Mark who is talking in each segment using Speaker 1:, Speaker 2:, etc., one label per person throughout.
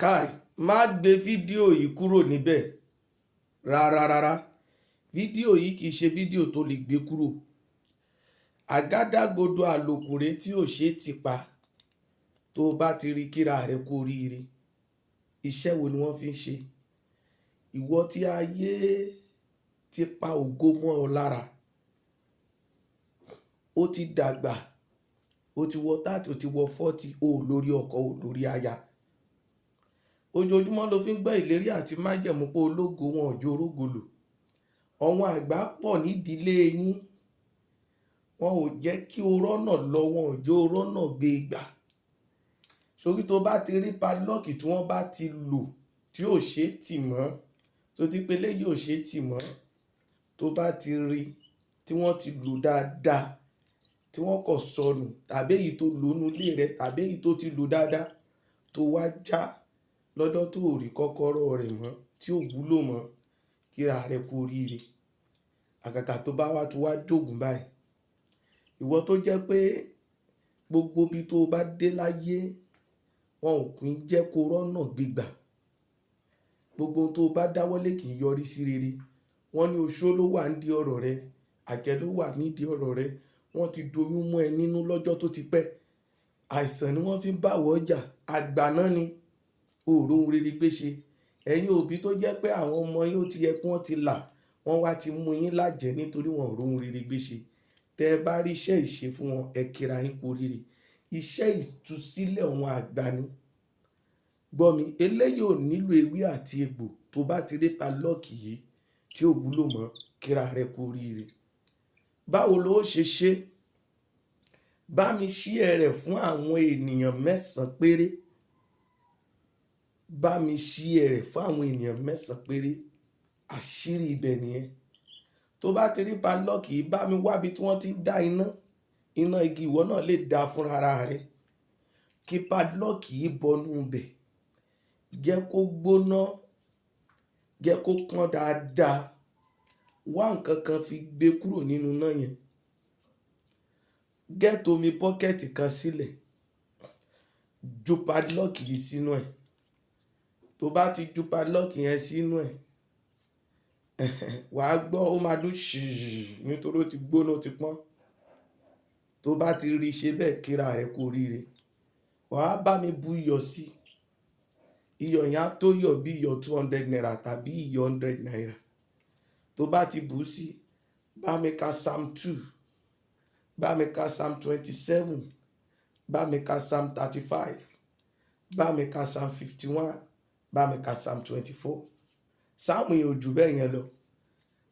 Speaker 1: Káì, má gbé fídíò yìí kúrò níbẹ̀ rárá rárá. Fídíò yìí kìí ṣe fídíò tó lè gbé kúrò. Àgádágodo àlòkù rèé tí ò ṣeé tì pa. Tó o bá ti rí, kíra rẹ kú oríire. Iṣẹ́ wo ni wọ́n fi ń ṣe? Ìwọ tí ayé ti pa ògo mọ́ ọ lára, ó ti dàgbà, ó ti wọ 30, ó ti wọ 40, ó lórí ọkọ, ó lórí aya. Ojoojúmọ́ ló fi ń gbọ́ ìlérí àti májẹ̀mú pé ológo wọn ò jó orógo lò. Àwọn àgbà pọ̀ nídìílé yín, wọn ò jẹ́ kí o rọ́nà lọ, wọn ò jẹ́ o rọ́nà gbé gbà. Sórí tó bá ti rí padlock tí wọ́n bá ti lò tí ò ṣe é tì mọ́, tó ti pé eléyìí ò ṣe é tì mọ́, tó bá ti rí tí wọ́n ti lò dáadáa, tí wọ́n kọ̀ sọnù, tàbí èyí tó lò nínú ilé rẹ, tàbí èyí tó ti lò dáadáa tó wá já lọ́jọ́ tó ò rí kọ́kọ́rọ́ rẹ̀ mọ́, tí ò wúlò mọ́, kíra rẹ kú oríire. Àgàgà tó bá wá tó wá jògùn báyìí. Ìwọ tó jẹ́ pé gbogbo ibi tó bá dé láyé, wọn ò kí ń jẹ́ kó rọ́nà gbígbà. Gbogbo ohun tó bá dáwọ́lé kì í yọrí sí rere. Wọ́n ní oṣó ló wà nídìí ọ̀rọ̀ rẹ, àjẹ́ ló wà nídìí ọ̀rọ̀ rẹ. Wọ́n ti doyún mọ́ ẹ nínú lọ́jọ́ tó ti pẹ́. Àìsàn ni wọ́n fi ń bá wọ́ jà. Àgbà náà ni. O ò róhun rere gbé ṣe. Ẹ̀yin òbí tó jẹ́ pé àwọn ọmọ yín ó ti yẹ kí wọ́n ti là, wọ́n wá ti mú yín lájẹ̀ nítorí wọn ò róhun rere gbé ṣe. Tẹ́ ẹ bá rí iṣẹ́ ìṣe fún wọn, ẹ kíra yín kú oríire. Iṣẹ́ ìtúsílẹ̀ àwọn àgbà ni. Gbọ́ mi, eléyìí ò nílò ewé àti egbò. Tó bá ti rí padlock yìí tí ò wúlò mọ́, kíra rẹ kú oríire. Báwo lo ó ṣe ṣe? Bá mi share rẹ̀ fún àwọn ènìyàn 9 péré. Bá mi share rẹ̀ fún àwọn ènìyàn 9 péré. Àṣírí ibẹ̀ nìyẹn. Tó bá ti rí padlock yìí, bá mi wá ibi tí wọ́n ti ń dá iná. Iná igi ìwọ náà lè dá fúnra rẹ. Kí padlock yìí bọnú ibẹ̀. Jẹ́ kó gbóná, jẹ́ kó pọ́n dáadáa. Wá nǹkan kan fi gbé kúrò nínú iná yẹn. Get omi bucket kan sílẹ̀. Ju padlock yìí sínú ẹ̀. Tó bá ti ju padlock yẹn sínú ẹ̀, wà á gbọ́ ó máa dún ṣìí nítorí ó ti gbóná, ó ti pọ́n. Tó bá ti rí ṣe bẹ́ẹ̀, kíra rẹ kú oríire. Wà á bá mi bu iyọ̀ sí. Iyọ̀ yẹn á tó yọ̀ bí iyọ̀ 200 naira tàbí iyọ̀ 100 naira. Tó bá ti bù ú sí, bá mi ka Psalm 2, bá mi ka Psalm 27, bá mi ka Psalm 35, bá mi ka Psalm 51, bá mi ka Psalm 24. Sáàmù yẹn ò jù bẹ́ẹ̀ yẹn lọ.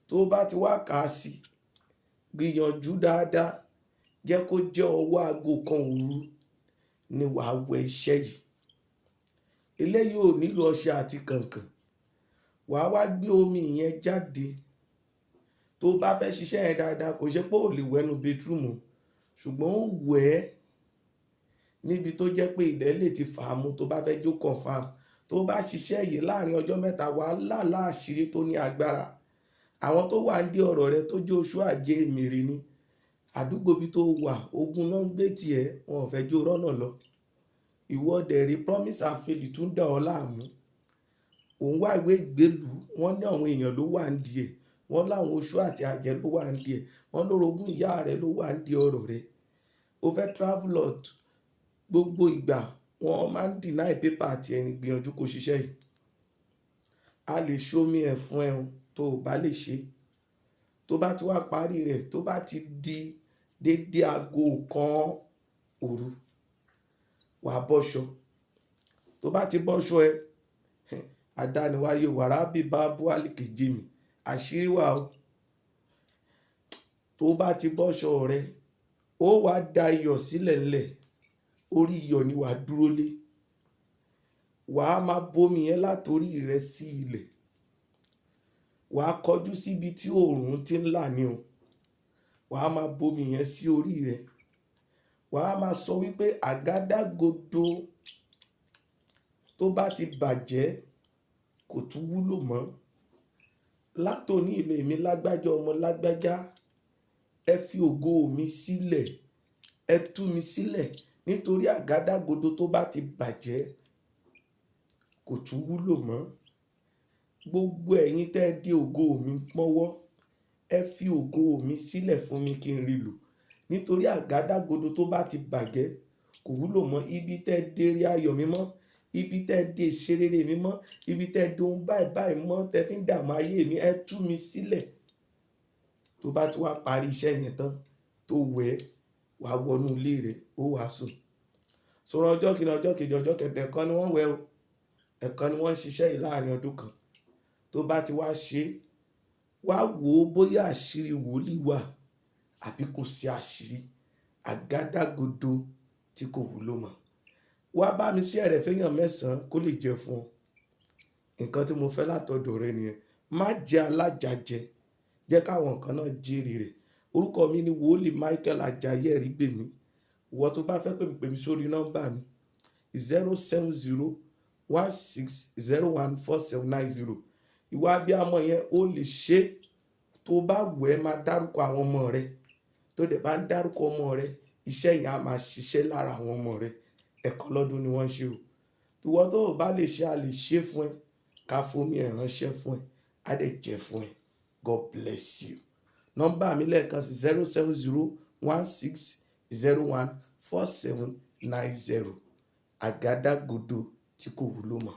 Speaker 1: Tó bá ti wá kà á sí, gbìyànjú dáadáa, jẹ́ kó jẹ́ ọwọ́ aago 1 òru ni wàá wẹ iṣẹ́ yìí. Eléyìí ò nílò ọṣẹ àti kànkàn. Wà á wá gbé omi yẹn jáde. Tó bá fẹ́ ṣiṣẹ́ yẹn dáadáa, kò ṣe pé ò lè wẹ̀ nínú bedroom o, ṣùgbọ́n ó wẹ̀ ẹ́ níbi tó jẹ́ pé ilẹ̀ lè ti fà á mú tó bá fẹ́ jó confirm. Tó bá ṣiṣẹ́ yìí láàrin ọjọ́ 3, wà á lá àṣírí tó ní agbára. Àwọn tó wà nídìí ọ̀rọ̀ rẹ tó jẹ́ oṣó, àjẹ́, èmèrè ni. Àdúgbò bí tó wà, ogun náà ń gbé tiẹ̀, wọn ò fẹ́ jó rọ́nà lọ. Ìwọ dẹ̀ rí promise and fail tún dà ọ́ láàmú. Òun wá ìwé ìgbélú, wọ́n ní àwọn èèyàn ló wà nídìí ẹ̀. Wọ́n láwọn oṣó àti àjẹ́ ló wà nídìí ẹ̀. Wọ́n lórogún ìyá rẹ ló wà nídìí ọ̀rọ̀ rẹ. O fẹ́ travel out, gbogbo ìgbà wọ́n máa ń deny paper àti ẹni. Gbìyànjú kó ṣiṣẹ́ yìí. A lè ṣomi ẹ̀ fún ẹ tó o bá lè ṣe. Tó bá ti wá parí rẹ̀, tó bá ti di dédé aago 1 òru, wà á bọ́ṣọ. Tó bá ti bọ́ṣọ ẹ, àdániwáyé wàrà bí bá bú àlìkèjì mi, àṣírí wà o. Tó bá ti bọ́ṣọ rẹ, ó wá da iyọ̀ sílẹ̀ ńlẹ̀. Orí iyọ̀ ni wà á dúró lé. Wà á máa bomi yẹn látorí rẹ sí ilẹ̀. Wà á kọjú síbi tí oòrùn ti ń là ní o. Wà á máa bomi yẹn sí orí rẹ. Wà á máa sọ wípé àgádágodo tó bá ti bàjẹ́ kò tún wúlò mọ́. Látòní ìlò, èmi lágbájá ọmọ lágbájá, ẹ fi ògo mi sílẹ̀, ẹ tú mi sílẹ̀, nítorí àgádágodo tó bá ti bàjẹ́ kò Kò tún wúlò mọ́. Gbogbo ẹ̀yin tẹ́ ẹ dé ògo mi mọ́wọ́, ẹ fi ògo mi sílẹ̀ fún mi kí n rí lò. Nítorí àgádágodo tó bá ti bàjẹ́ kò wúlò mọ́. Ibi tẹ́ ẹ dé rí ayọ̀ mi mọ́, ibi tẹ́ ẹ dé ìṣerere mi mọ́, ibi tẹ́ ẹ dé ohun báyìí báyìí mọ́ tẹ́ fi ń dààmú ayé mi, ẹ tú mi sílẹ̀. Tó bá ti wá parí iṣẹ́ yẹn tán, tó wẹ̀, wàá wọnú ilé rẹ̀, ó wàá sùn. Sọ̀rọ̀ ọjọ́ kìíní, ọjọ́ kejì, ọjọ́ kẹta, ẹ̀kan ni wọ́n wẹ̀ o. Ẹ̀kan ni wọ́n ń ṣiṣẹ́ yìí láàrin ọdún kan. Tó bá ti wá ṣe, wá wò ó bóyá àṣírí wòlíì wà àbí kò sí àṣírí àgádágodo tí kò wúlò mọ́. Wá bá mi share rẹ̀ fẹ́yàn mẹ́sàn-án kó lè jẹ́ fún ọ. Nǹkan tí mo fẹ́ látọ̀dọ̀ rẹ nìyẹn. Má jẹ́ alájàjẹ, jẹ́ káwọn kan náà jèrè rẹ̀. Orúkọ mi ni Wòlíì Michael Ajayi Ẹ̀rígbèmí. Ìwọ tó bá fẹ́ pè mí, pè mí sórí nọ́mbà mi: 07016014790. Ìwọ abiyamọ yẹn, ó lè ṣe. Tó bá wù ẹ́, máa dárúkọ àwọn ọmọ rẹ. Tó dẹ̀ bá ń dárúkọ ọmọ rẹ, iṣẹ́ yẹn á máa ṣiṣẹ́ lára àwọn ọmọ rẹ. Ẹ̀kan lọ́dún ni wọ́n ń ṣe o. Ìwọ tó ò bá lè ṣe, a lè ṣe fún ẹ. Ká fomi ẹ̀ ránṣẹ́ fún ẹ, á dẹ̀ jẹ́ fún ẹ. God bless you. Nọ́mbà mi lẹ́ẹ̀kan sí: 07016014790. Àgádágodo tí kò wúlò mọ́.